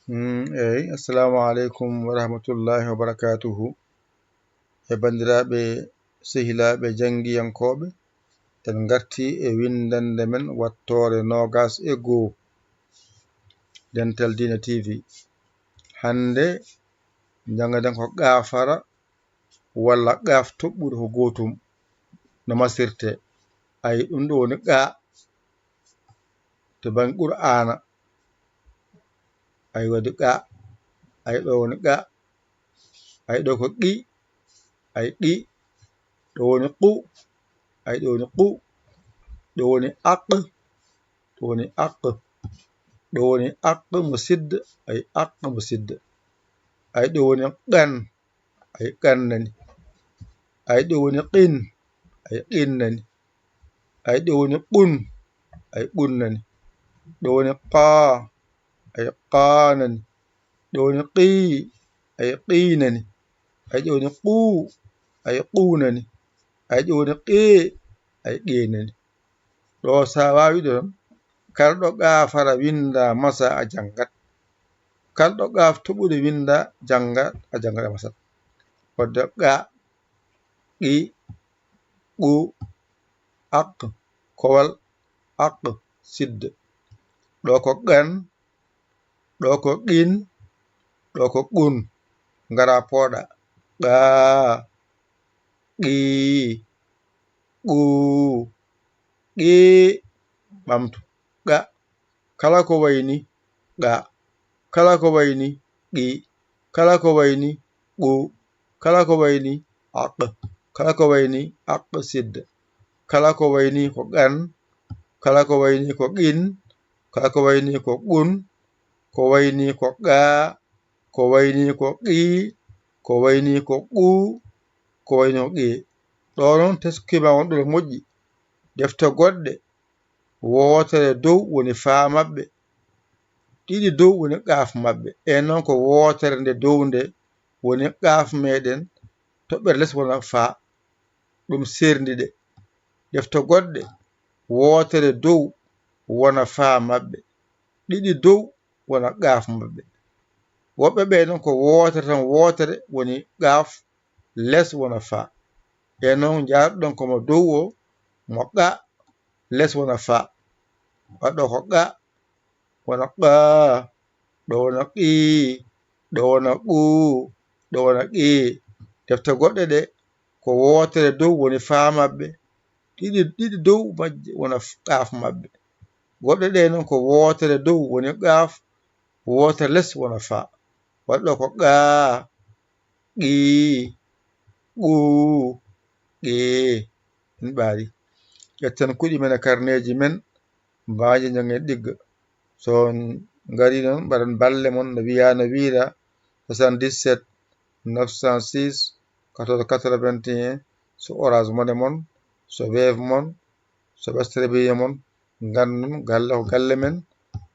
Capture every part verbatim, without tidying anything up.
Mm, eyi, assalamu aleykum wa rahmatullahi wa barakatuhu. E banndiraaɓe, sehilaaɓe, janngiyankooɓe, en ngartii e winndannde men wattoore noogas e goo, Dental Diina T V. Hannde, njanngaden ko gaafara walla gaaf toɓɓuɗo ko gootum no masirtee. Ay, ɗum ɗo woni gaa to bannge Qur'aana. Ay, waɗi gaa. Ay, ɗo woni gaa. Ay, ɗo ko qi. Ay, qi. Ɗo woni qu. Ay, ɗo woni qu. Ɗo woni aq. Ɗo woni aq. Ɗo woni aq mo sidda. Ay, aq mo sidda. Ay, ɗo woni qan. Ay, qan nani. Ay, ɗo woni qin. Ay, qin nani. Ay, ɗo woni qun. Ay, qun nani. Ɗo woni qaa. Ay, qaa nani. Ɗo woni qii. Ay, qii nani. Ay, ɗo woni quu. Ay, quu nani. Ay, ɗo woni qii. Ay, qii nani. Ɗo, so a waawi ɗo tan, kala ɗo gaafara winndaa masa a janngat. Kala ɗo gaaf toɓɓude winndaa jannga, a janngat a masat. Wadde ga, qi, qu, aq, kowal, aq, sidda. Ɗo ko qan, ɗo ko qin, ɗo ko qun. Ngara pooɗa. Qa, qi, qu, qi, ɓamtu. Qa. Kala ko wayi ni qa. Kala ko wayi ni qi. Kala ko wayi ni qu. Kala ko wayi ni aq. Kala ko wayi ni aq sidda. Kala ko wayi ni ko qan. Kala ko wayi ni ko qin. Kala ko wayi ni ko qun. Ko wayi ni ko qa. Ko wayi ni ko qi. Ko wayi ni ko qu. Ko wayi ni ko qi. Ɗo noon teskima won ɗo moƴƴi. Defte goɗɗe wootere dow woni faa maɓɓe, ɗiɗi dow woni qaaf maɓɓe. Ɗeen noon ko wootere nde dow nde woni qaaf meɗen, toɓɓere les wona faa, ɗum seerndi ɗe. Defte goɗɗe, wootere dow wona faa maɓɓe, ɗiɗi dow wona qaaf maɓɓe. Woɓɓe ɓee noon ko wootere tan, wootere woni qaaf, les wona faa. Ɗeen noon njaarɗon ko mo dow o, mo qa, les wona faa. Waɗɗo ko qa, wona qa, ɗo wona qi, ɗo wona qu, ɗo wona qi. Defte goɗɗe ɗe, ko wootere dow woni faa maɓɓe, ɗiɗi, ɗiɗi dow majje wona f-, qaaf maɓɓe. Goɗɗe ɗe noon ko wootere dow woni qaaf, wootere les wona faa. Waɗɗo ko qa, qi, qu, qi. En ɓaari. Ƴetten kuɗi men e karneeji men, mbaaje njangen ɗigga. So on ngarii noon, mbaɗon balle mon no wiyaa no wiira, soixante-dix-sept neuf cent six quatorze quatre-vingt-un, so Orange Money mon, so Wave mon, so Western Union mon, nganndon galle ko galle men,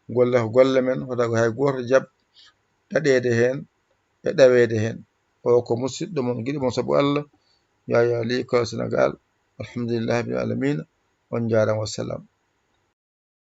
golle ko golle men, hoto ko hay gooto jaɓ daɗeede heen e ɗaweede heen. O ko musidɗo mon, giɗo mon sabu Allah, Yaya Ly Kola Senegal. Alhamdulillahi rabbil alamina. On njaaraama, wassalam.